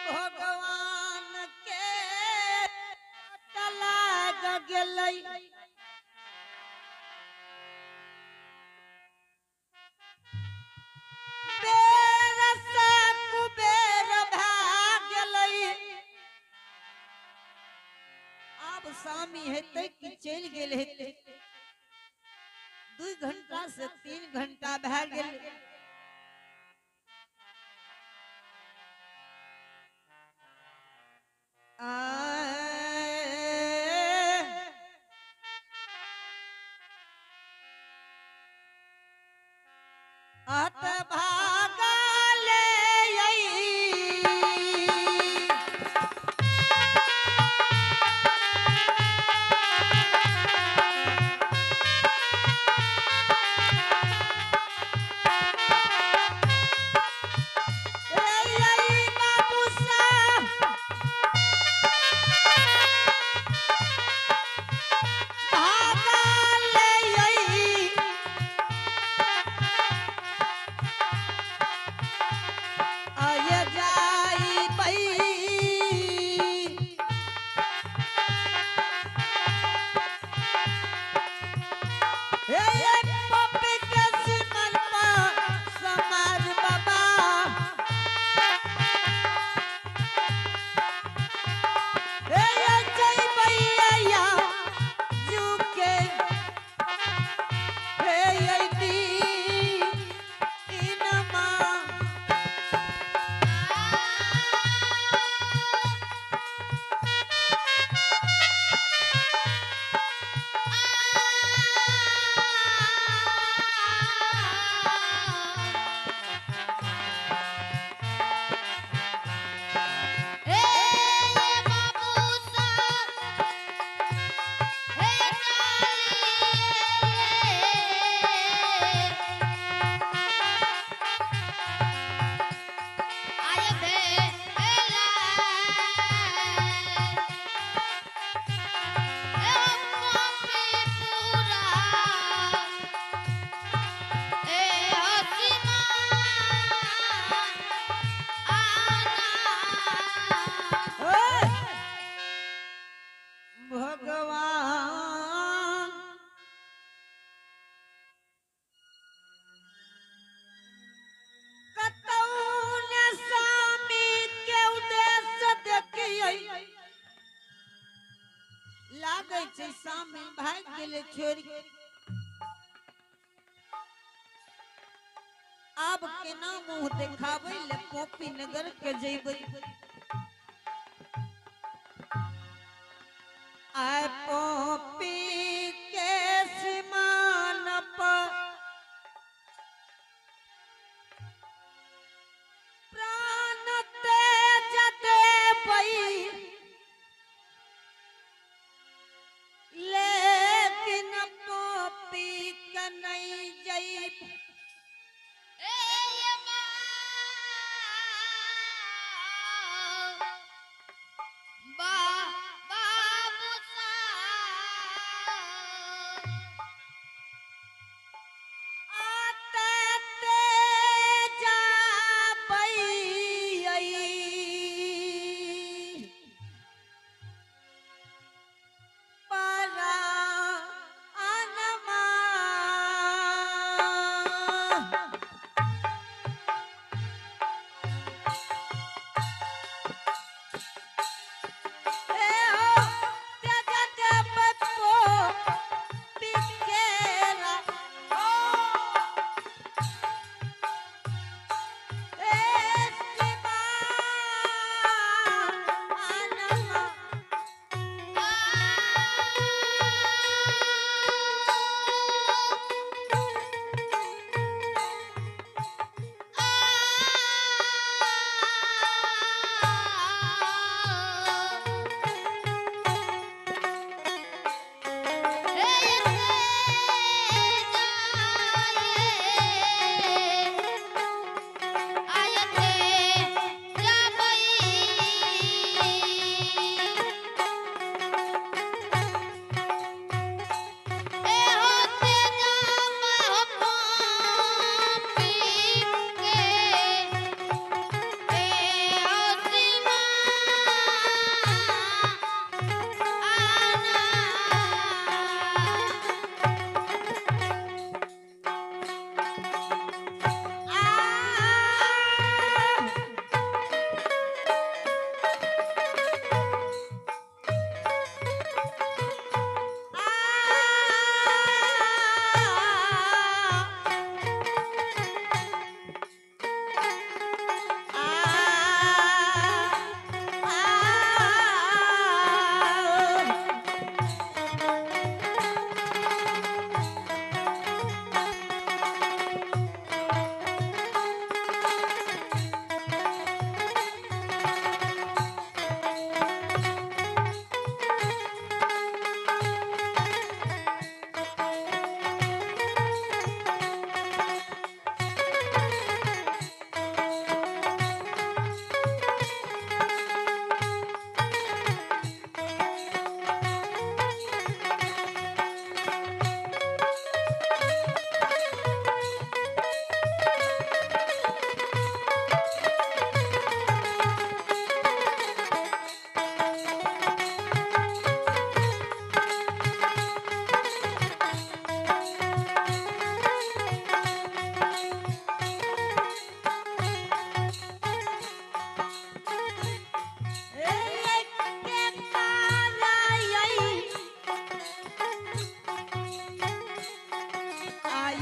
भगवान के लाग गेलै। बेर से कुबेर भए गेलै। आब सामी हेतै कि चलि गेल हेतै? 2 घंटा से 3 घंटा भए गेल। अत भागले बाबू साहब भागले आय जाई बई। हे पपी के सिमन पर समार बाबा। हे जइबैया जुके हे दी इनमा। ए बाबू साहब हे चालिए आय भेला ए पपी पूरा ए हसीना आना। भगवान कतौ ने स्वामी के उद्देश्य देखियै। लागै छै स्वामी भागि गेलै छोड़ि के। आब केना मुँह देखाबै ले पोपी नगर के जइबै? आय पोपी के सीमान पर प्राण तेज देबै, लेकिन पोपी के नहीं जइब। ए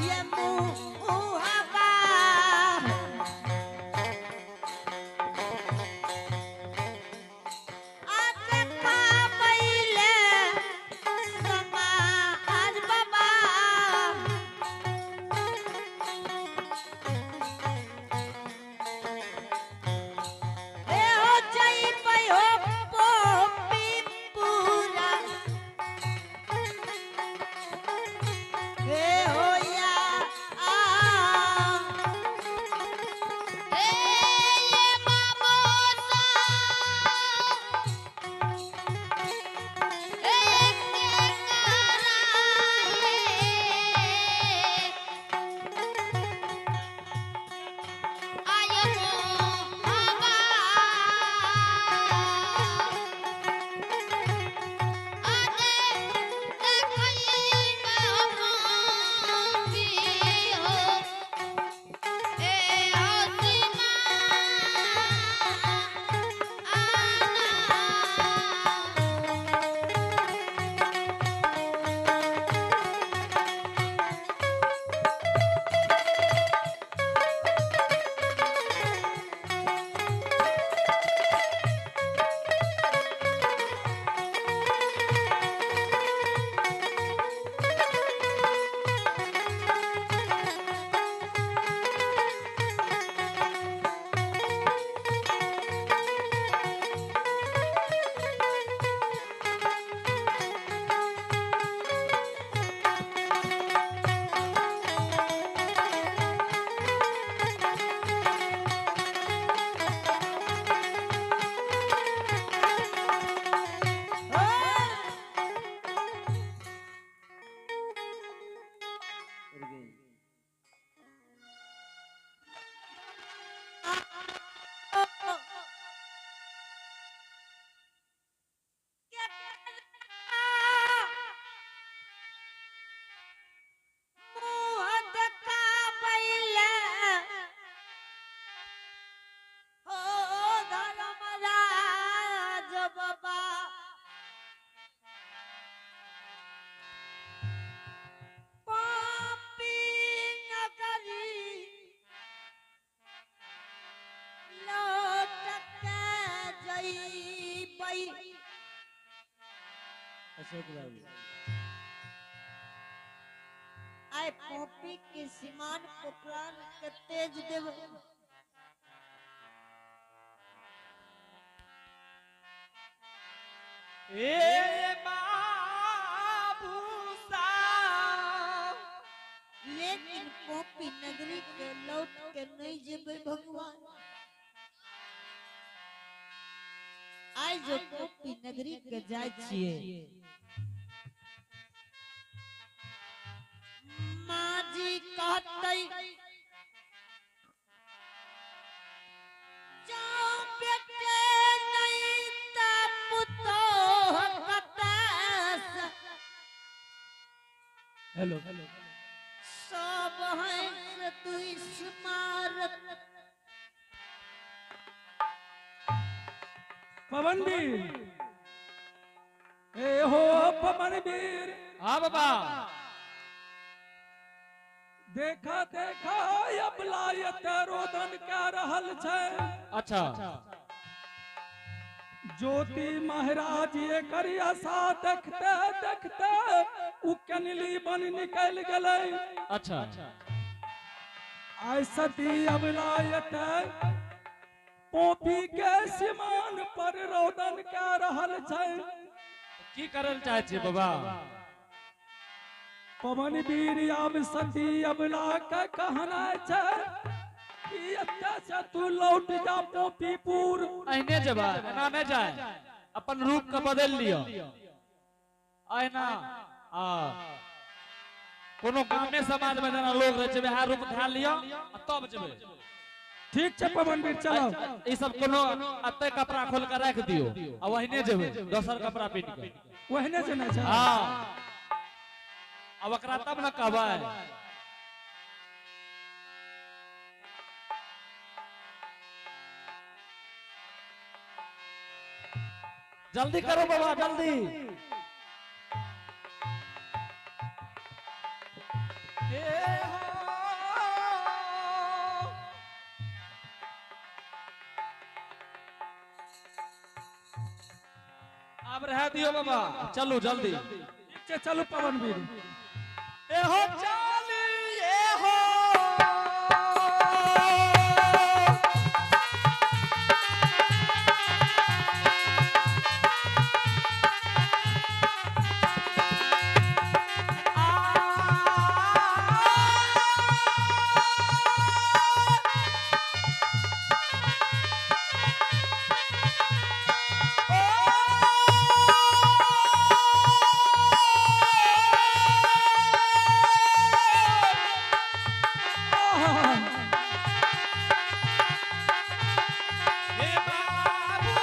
ये मुहबा आज पाबैले समाज बाबा ए हो जइबै हो पोपी पूरा हे हो या आ ए ये बाबूसा एक कराए आयो बाबा आदे देखई बाबू हो ए हसीना आना मुँह देखाबैले हो धर्मराज बाबा पापी नगरी लौट के जइबै अशोक बाबू आय पॉपी के सीमान को प्राण के तेज देव ए बाबूसा लेकिन पॉपी नगरी के लौट के नहीं जेबै भगवान। आय जो पॉपी नगरी के जाय छिए माँ जी कहतै जाओ बेटे नहीं त पुतोह कतस हेलो सब हंस दुश्मारत। पवन वीर, ए हो पवन वीर। हाँ बाबा। देखा देखा अबला एते रोदन कए रहल छै। अच्छा। ज्योति महाराज एकर आशा देखते देखते उ कनली बन निकल गेलै। अच्छा। आइ सती अबला एते पोपी के सीमान पर रोदन कए रहल छै। की करल चाहे छियै बाबा? पवन वीर आब सती अबला के कहना छै कि एतऽ से तू लौट जा पोपीपुर। अहिने जेबै, एना नहि जाय, अपन रूप के बदलि लिअ अहिना। आ कोनो गामे समाज में जेना लोग रहै छै वएह रूप धए लिअ आ तब जेबै। ठीक छै पवन वीर, चलो। ई सब कोनो एते कपड़ा खोल के राखि दियौ आ ओहिने जेबै दोसर कपड़ा पहिन के। ओहने जेना छै। हाँ, अब ओकरा तब न कहबै। जल्दी करो बाबा जल्दी। ए दियो बाबा, चलू जल्दी। ठीक छै, चलू पवन वीर। एहो चाली एहो हे बाबू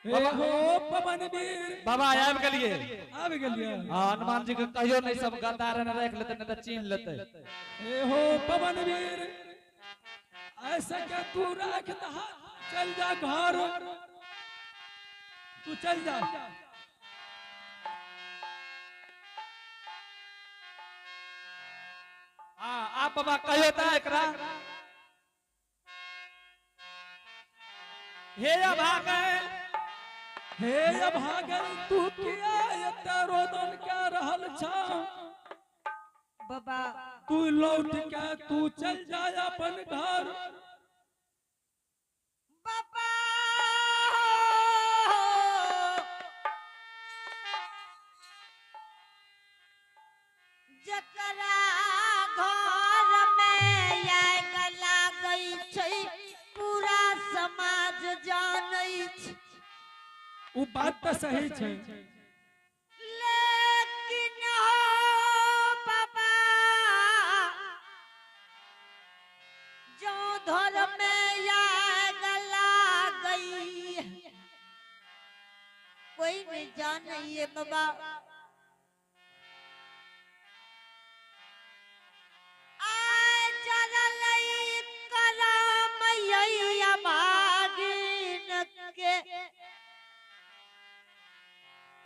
हे हो पवन वीर। बाबा आबि गेलियै। आबि गेलियै। हाँ, हनुमान जी के कहियो नहीं, सब गद्दार ने राखि लेतै, नहीं तऽ चिन्ह लेतै। हे हो पवन वीर, ऐसे के तू राख दहा, चल जा घर, तू चल जा। हाँ, आप बाबा कहियो तऽ एकरा। हे अभागल, हे अभागल, तू किया एते रोदन कए रहल छा? बाबा तू लौट के तू चल जा अपन घर। बाबा जकरा घर में आग लागै छै पूरा समाज जानै छै। उ बात तऽ सही छै, लेकिन हो बाबा जो घर में आग लागै कोई नहीं जानै बाबा। आय चललै करमैया भागिन के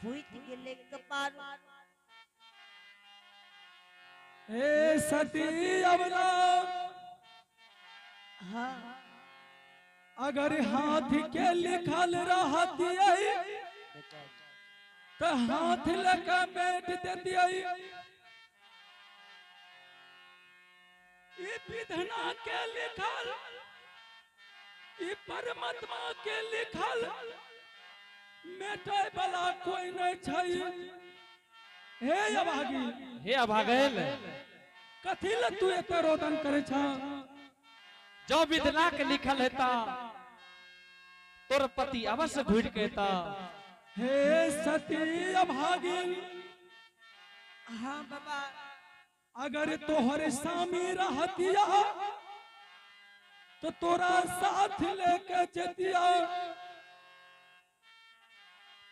फूटि गेलै कपार। हे सती अवला, हाँ, अगर हाथ के लिखल रहतियै तो हाथ लेके मेट देतियै। ई विधना के लिखल, ई परमात्मा के लिखल मेटे वाला कोई नहीं छै। हे अभागी, हे अभागल, कथी ले तू एते रोदन करे छा? जो विधना के लिखल हेता तोर पति अवश्य घुरि के एता। हे सती अभागिन, हाँ बाबा। अगर तोहर स्वामी रहतिया तो तोरा साथ लेके जतिया।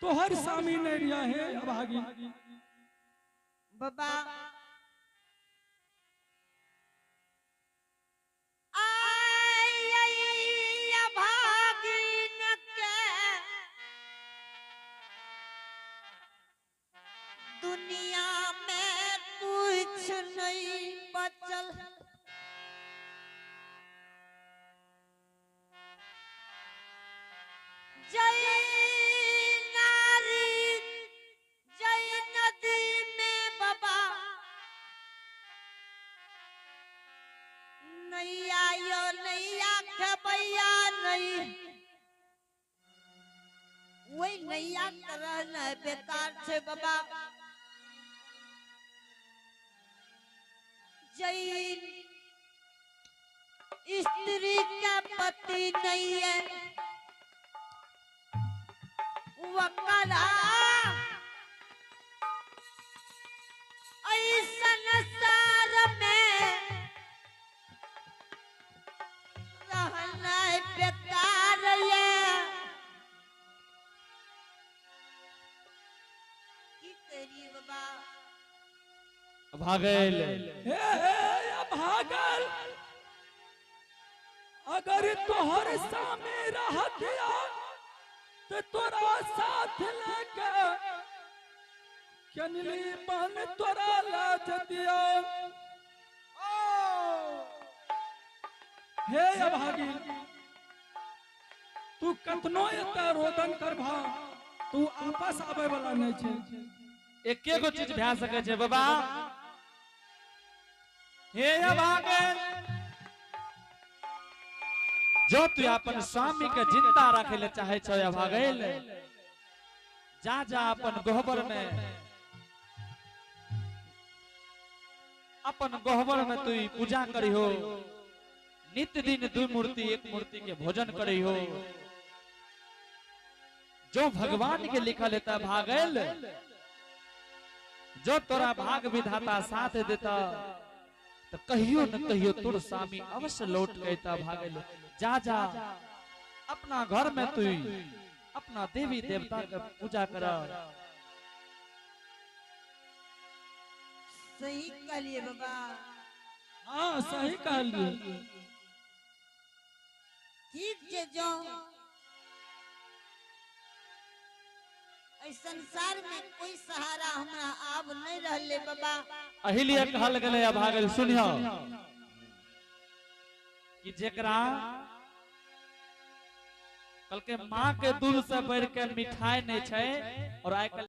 तोहर स्वामी नहीं रिया है अभागिन। बाबा आई अभागिन के दुनिया में कुछ नहीं बचल। जय नारी जय नदी में बाबा नैया यो नैया खेबैया नहीं, वही नैया के रहना बेकार छे बाबा। जय स्त्री के पति नहीं है वकरा ऐ संसार में रहना बेकार ये। की करी बाबा? भागल। हे अभागल, अगर तोहर स्वामी रहतिया तो तोरा साथ लेके कनली मन तोरा ला जतिया। हे अभागिन, तू कतनो एते रोदन करभा तू आपस आवे वाला नहीं छे। एके गो चीज भए सके छे बाबा। हे अभागल, जो तू अपन स्वामी के जिंदा रखे ले चाहे छो अभागल, जा जा अपन गहबर में, अपन गहबर में तू पूजा करिहो, नित्य दिन दू मूर्ति एक मूर्ति के भोजन करिहो। जो भगवान के लिखल हेता भागल, जो तोरा भाग विधाता साथ देता तो कहियो न कहियो तोर स्वामी अवश्य लौट के अइता भागल। जा जा अपना घर में तू अपना देवी देवता के पूजा कर। सही कहलिए बाबा। हाँ सही कहलिए। ठीक छे, जो एहि संसार में कोई सहारा हमरा आब नहीं रहले बाबा। एही लिए कहल गेलै अभागल, सुनियो कि जेकरा कल के माँ के दूध से बढ़ के मिठाई नहीं छै और आइ काल्हि